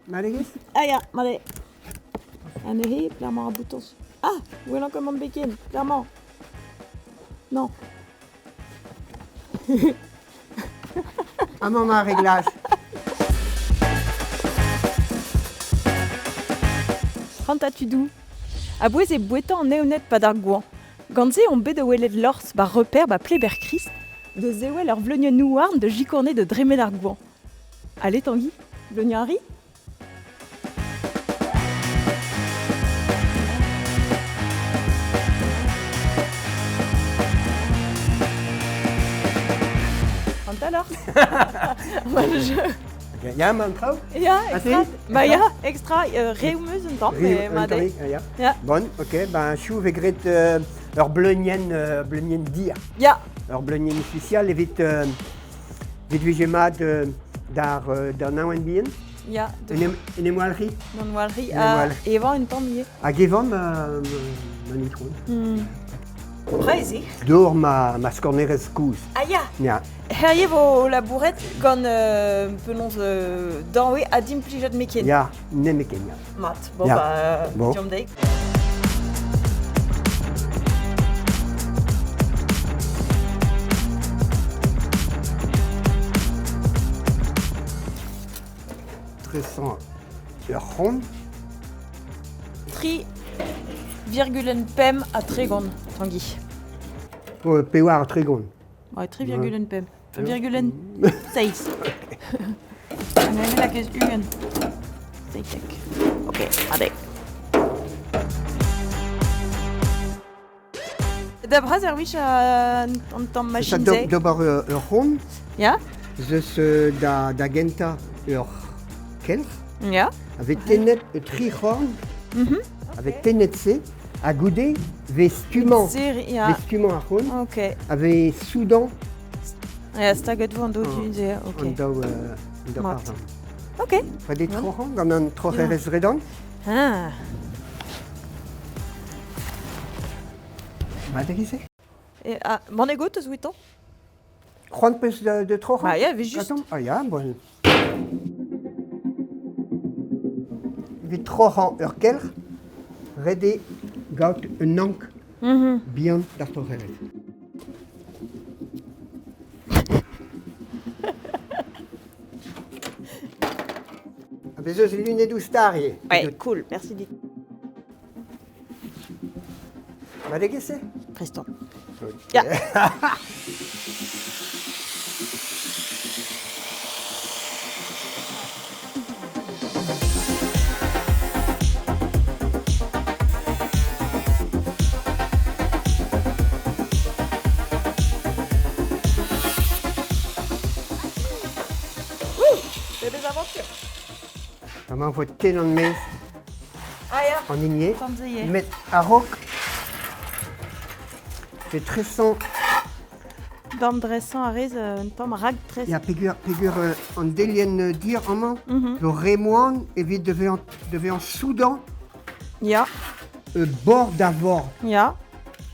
Malegez? Ah ya, mat eo. Ha neuze, pelec'h emañ ar boutoñs? Ah, welan ket mont beken, pelec'h emañ? Non. Amañ emañ ar reglaj. Ranta tudoù. A-bouez eo bouetañ an evned 'pad ar goañv. Gant se omp bet o welet Lors 'ba Reper 'ba Pleber-Krist da sevel ur vleunienn houarn da sikourne da dremen ar goañv. Allez Tanguy, bleuniañ a ri? An talor Ya, ma an traoù? Ya, extra. Ba ya, extra, reoù 'm eus un tamm, mais mat eo. Ya. Ya. Bon, ok, ben chou vez graet ur bleunienn, bleunienn dir. Ya. Ur bleunienn spesial evit evit vije mat d'ar d'an awen bihan. Ya. En em walc'hiñ. D'an walc'hiñ. Ha evañ un tamm ivez. Hag evañ ma, ma itron. Prez eo. Dor ma, ma skornerez kozh. Ah ya. Ya. Herrier vo labouret gant penaos dañwe ha d'implijet meken. Ya, nemeken, ya. Mat, bon, bah, Bon. deomp dezhi. Tresañ ur c'hont. Tri virgulenn pemp ha 30, Tanguy. Oh, pevar ha 30. Ouais, 3,5. 3,7. Neuze lakaez 20. 17. Ok, allez. Da bras ar wech an tamm machine-se. D'ober ur c'hont. Ya. Zeus da, da gentañ ur kelc'h. Ya. Avec tennet tri c'horn. Avec tennet se. Ha goude vez stummañ ya. vez stummañ ar c'hont. Ok. A vez soudañ. Ya, staget vo an daou du-se, ok. An daou, an daou Mat. pardon. Ok. Fa des troc'hañ gant an troc'herez redan. Ah. Mat e se? E, ah, m'en ego teus ouitañ? C'hoant peus de, de troc'hañ? Bah ya, evit just. Attends. Ah ya, bon. Evit troc'hañ ur kelc'h, ret eo gaout un ank bihan d'ar troc'herez. Ha bez' eus lunedoù star ivez. Ouais, cool, merci dit. Mat se? Prestant. Ya. Pebezh aventure! Amañ vo tenn an maez. Ah ya. An hini eo. Tamm-se Met a-raok pe tresañ. Damdresañ a rez un tamm raktres. Ya, peger, peger an delienn dir amañ zo re moan evit da vezañ, da vezañ soudañ Ya. Bord da vord. Ya.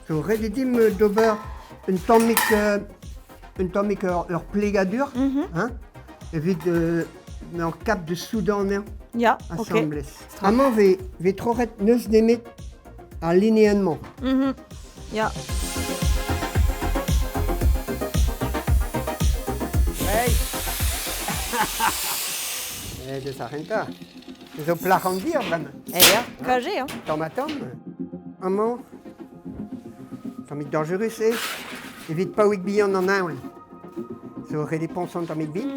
Zo ret eo dimp d'ober un tammig, un tammig ur, ur plegadur, hein, evit en cap de soudañ anezhañ. Ya, ok. Asambles. Amañ vez, vez troc'het n'eus nemet al lineenn-mañ. Ya. Hey Eh, deus ar c'hentañ. Zo plac'h an dir bremañ. Eh ya, kaje, hein. Tamm-ha-tamm. Amañ, tammig dañjerus eo evit paouig bihan an avel. Zo ret eo poñsan tammig bin,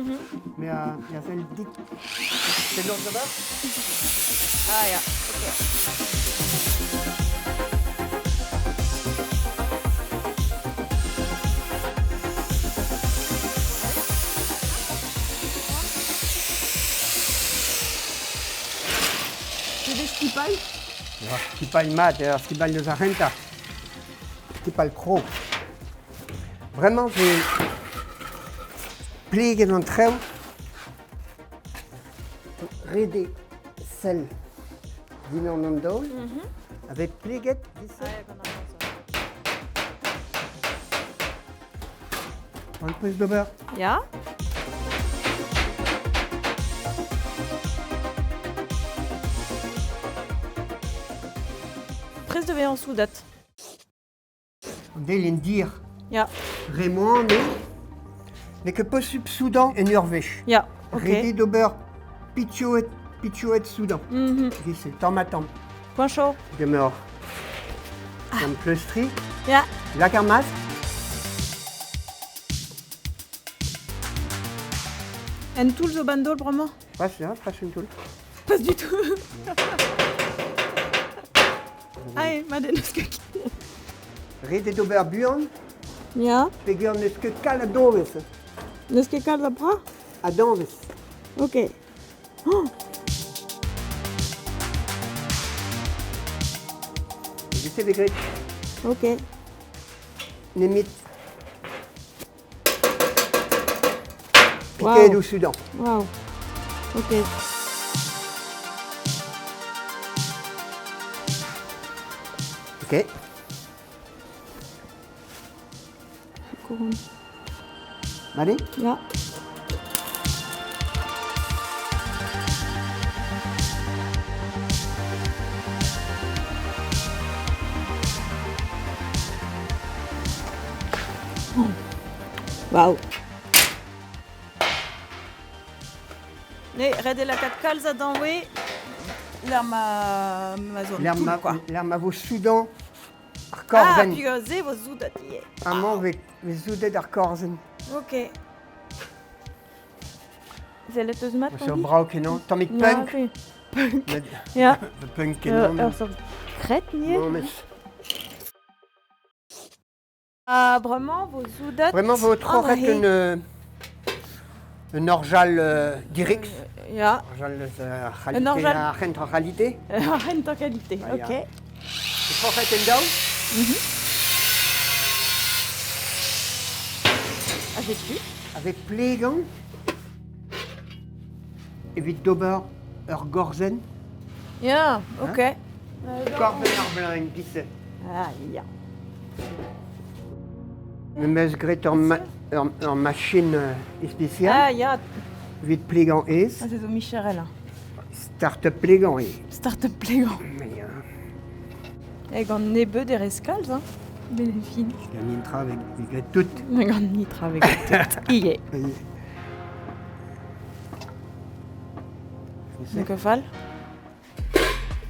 mais a sell dit. C'est l'ordre de bord? Ah ya, ok. Pebezh skipailh? Ur skipailh mat, ur skipailh eus ar c'hentañ. Skipailh pro. Bremañ vez pleget an traoù. Ret eo sell dindan an daol. A vez pleget An prest d'ober. Ya. Prest da vezañ soudat. An delienn dir. Ya. Re-mañ eo. N'eo ket posupl soudañ en ur wech. Ya, ok. Ret eo d'ober pitchoet, pitchoet soudañ. Giz-se, tamm-ha-tamm. Poent chaud. Demeure. Gant pleustriñ. Ya. Lak ar maskl. Un toull zo ban-daol bremañ? Pas, ya, pas un toull. Pas du tout. Ah, mat n'eus ket. Ret eo d'ober buan. Ya. Peger n'eus ket kalz a danvez. N'eus ket kalz a bra? A danvez. Ok. Oh. Evit e vez graet. Ok. Nemet piket ouzh Soudan. Wow. Ok. Ok. Couronne. Allez. Ya. Wow. Ne, ret eo lakaat kalz a danvez lec'h ma, ma zo an toull, quoi. Lec'h ma vo soudañ ar korzenn. Ah, puis se vo soudet ivez. Amañ vez, vez soudet ar korzenn. Ok. Sellet eus mat, Sur brav kenañ, tammig punk. Punk. Ya. Punk kenañ. Ur sort kret, nie? Non, mais... Ah, bremañ vo soudet... Bremañ vo troc'het un orjal dirix. Ya. Orjal eus Un orjal. Ar c'hentañ qualité. Ar c'hentañ qualité, ok. Troc'het en daou. Ah, j'ai plus. Avec plegañ evit d'ober ur gorzenn. Ya, ok. Korzenn ar blein, giz-se. Ah, ya. Me 'meus graet ur machine ispisial. Ah, ya. Evit plegañ aes. Ah, c'est zo micherel. Start-up plegañ eo. Start-up plegañ. Mais, Hag an nebeud e rez kalz, hein. Benefin. Gant intra vez graet tout. Gant nitra vez graet tout. Ivez. N'eo ket fall.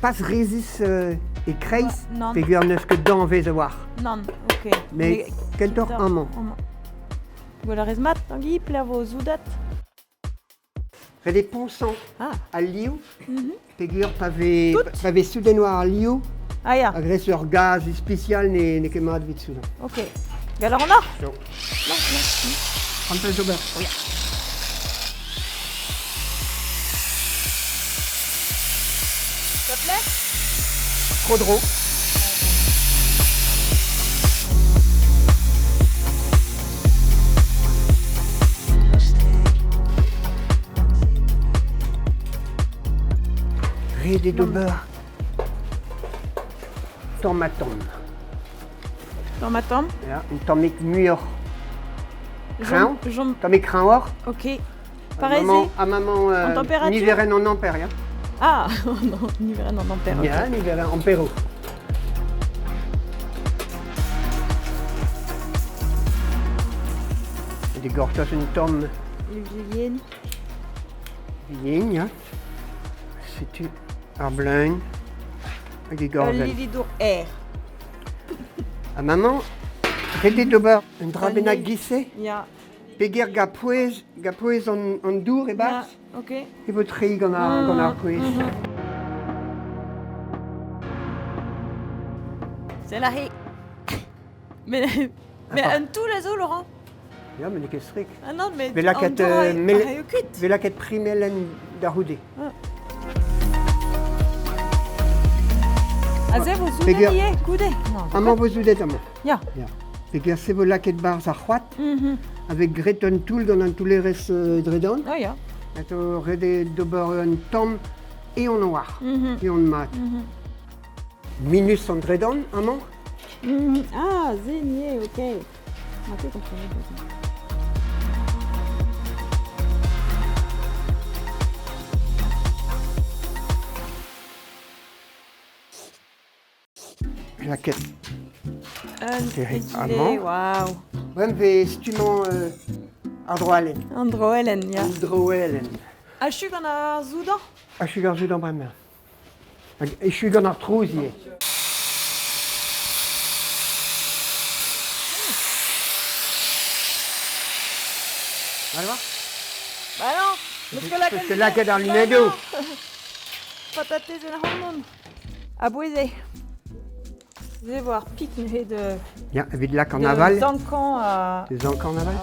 Pas rezis e kreiz, Nann. peogwir n'eus ket danvez a-walc'h. Nann, ok. Mais kentoc'h amañ. Gwell a rez mat, Tangi, pler vo zoudat. Ret eo poñsañ al liv, peogwir pa vez, pa vez soudenn war al liv, Ah ya. a grez ur gaz ispisial n'eo ket mat evit soudañ. Ok. Gall a ran oc'h? So. Non, non. Trente d'ober. Oh, ya. Ça te plaît? Trop drôle. Ret eo d'ober tamm-ha-tamm. Tamm-ha-tamm. Ya, un tammig muioc'h. Kreñv. Jom... Tammig kreñvoc'h. Ok. À Pareil, maman, à maman En température? niverenn an ampère, ya. Ah, non, niverenn an ampère. Ok. Ya, niverenn ampero. De gortoz un tamm Yen. yen, ya. Setu ar bleun hag e gorzenn. Lilidour R. Ha maman, ret eo d'ober un dra bennak giz-se. Ya. Peger gant pouez, gant pouez an dour e-barzh, Ya, ok. e vo treiñ gant ar, gant ar pouez. C'est la haie. Mais un toull a zo, Laurent. Ya, met n'eo ket strik. Ah non, mais Ve lakaat, an dour a eo kuit. Ve lakaat primelen da c'houde. Aze vo zoudet Peger- ivez, goude. Non, Amañ vo zoudet amañ. Ya. Ya. Peger se vo lakaet barzh ar c'hoad, avec graet un toull gant an toullerez dredan. Ah ya. Ato ret eo d'ober un tamm eon war, eon mat. Minus an dredan amañ. Ah, zenier, ok. Ma ket komprenet neuze. Laket Un Terri egile, amañ. waouh. Bremañ 'vez stummañ an droalenn. An droellenn, ya. An droellenn. Achu gant ar soudañ? Achu gant ar soudañ bremañ. Hag echu gant ar trouz ivez. Allez voir. Bah non, parce que Parce que lakaet ar lunedoù. Patatez en ac'hanon. A-bouez eo. Se vo ar pik neuze de... Ya, evit lak an de aval. Zankañ a... De zankañ an aval.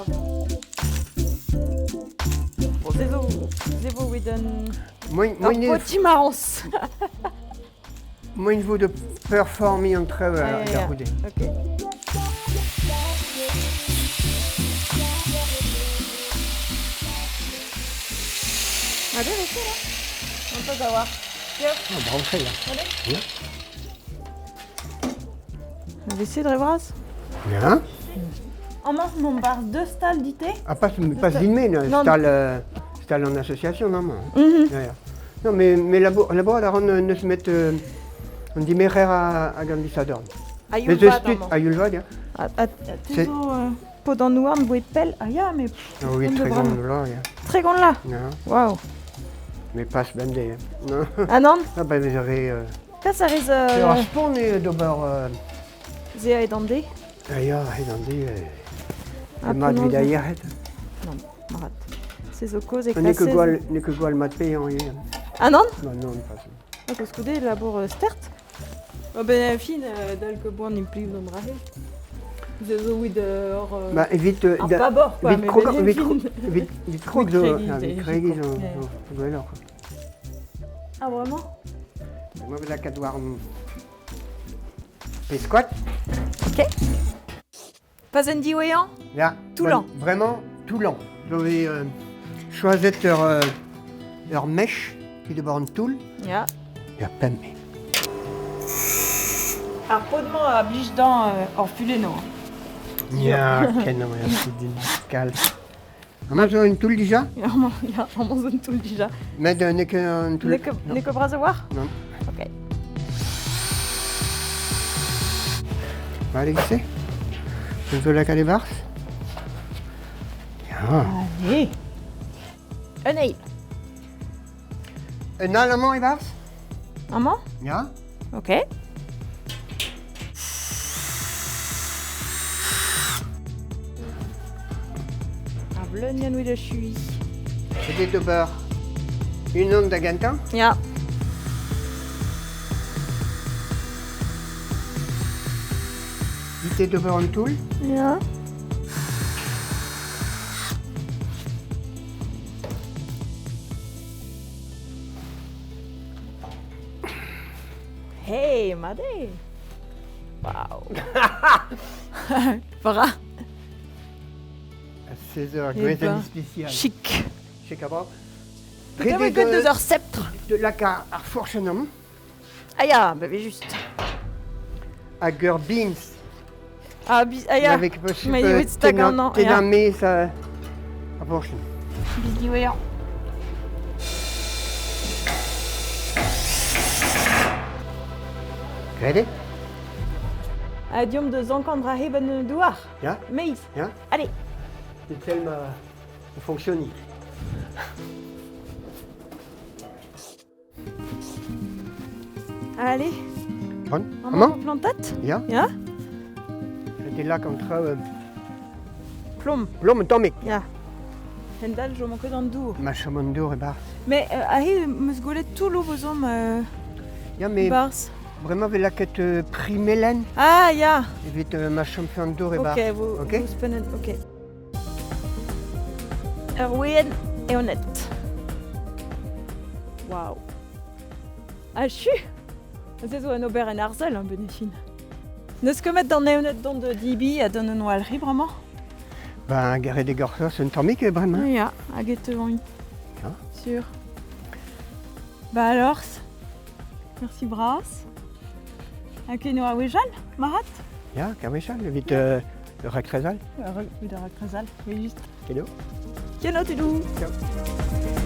Bon, se zo, se vo evit un... Moin, Ur moin, potimarrons. moin vo de performiñ an traoù Ja, ja, da ja. c'houde. Ok. Ah bien, c'est là. On peut savoir. Ah, brav-tre, là. Allez. Ya. Vese dre vras. Ya. Amañ, mon bar deux stal dite. Ah, pas, pas din-me, Non. stal, stal an association, non, mañ. Mm Ya, ya. Non, mais labo, a ran neus met an dimerer hag an disadorn. A Mais youl eus vat tud, amañ. a youl vat, ya. A, te zo pod an houarn bouet pell. Ah ya, mais Ah oui, de très bras. grand là, ya. Très grand là. Ya. Waouh. Mais pas bemdez. Non. Ah non, Ah bah vous aurez... kas a rez Ur spont eo d'ober... ze a edande. Ah ya, edande... Ah, mat penaos evit ar yec'hed. Non, marat. Se zo koz e N'eo ket klasez. gwall, n'eo ket gwall mat paeañ ivez. Ah non? Bah non, pas. Ah, koulskoude, labour stert. Oh, ben fin, dal ket boan implij d'an drahe. Se zo evit hor... Bah evit... ar pabor, quoi. Evit mais krog, ben evit fin. krog, evit krog zo... Evit kregiñ, ah, Evit evit kregiñ zo, krog, zo gwelloc'h. quoi. Ah, vraiment? Moi, vous lakaat war an peskoat. Ok. Pas en diwezhañ? Ya. Toulan. Vraiment, toulan. Je vais choisir ur mech evit ober an toull. Ya. Ya, pemp. Ar pod-mañ a blij dañ hor fulenno. Ya, ken ya, din kal. Amañ zo un toull dija? Ya, ya, amañ zo un toull dija. Met n'eo ket un toull... N'eo ket n'eo ket bras a-walc'h? Non. Ok. Ba, allez, se. Je zo lakaat e-barzh. Ya. Allez. Un eil. Un all amañ e-barzh? Amañ? Ya. Ok. Ar bleunienn evit echuiñ. Ret d'ober unan da gentañ. Ya. Dit d'ober an toull. Ya. Hey, mat eo. Waouh. Bara. A 16 eur, Eh gwezenn ben. ispisial. Chic. Chic a brav. Petra eo ket deus ar sceptre? De lakaat ar fourchenn amañ. Ah ya, bah mais juste. Hag ur beans. Ah, bis, ah ya. Avec possible Mais evit stagañ amañ, ya. tennañ maez ar fourchenn. Biz diwezhañ. Graet eo? Ha deomp da zankañ dra heb an douar. Ya. Meiz. Ya. Allez. Evel ma fonctionne. Allez. Bon. Amañ Amañ? vo plantat? Ya. Ya. Ret eo lak an traoù Plom. plom un tammig. Ya. Hendal zo manket an dour. Ma chom an dour e-barzh. Mais aze 'm eus gwelet tout lo bozom Ya, mais barzh. bremañ 'vez lakaet primelen Ah ya. evit ma chomfe an dour e-barzh. Ok, vo, Ok. vo ouzhpennet, ok. Ur we'enn eonet. Waouh. Achu. Se zo un ober en arzel, hein, benefin. N'eus ket met d'an eonet dont de dibi ha d'an un oalri bremañ? Ben, garet e gortoz un tammig eo bremañ. Ya, hag e teuont. Ya. Sûr. Bah alors, merci bras. Hag eno a wejal, marat? Ya, kawechal, evit ur raktrezal. Evit ur raktrezal, oui juste. Keno. Keno, tudou. Ciao.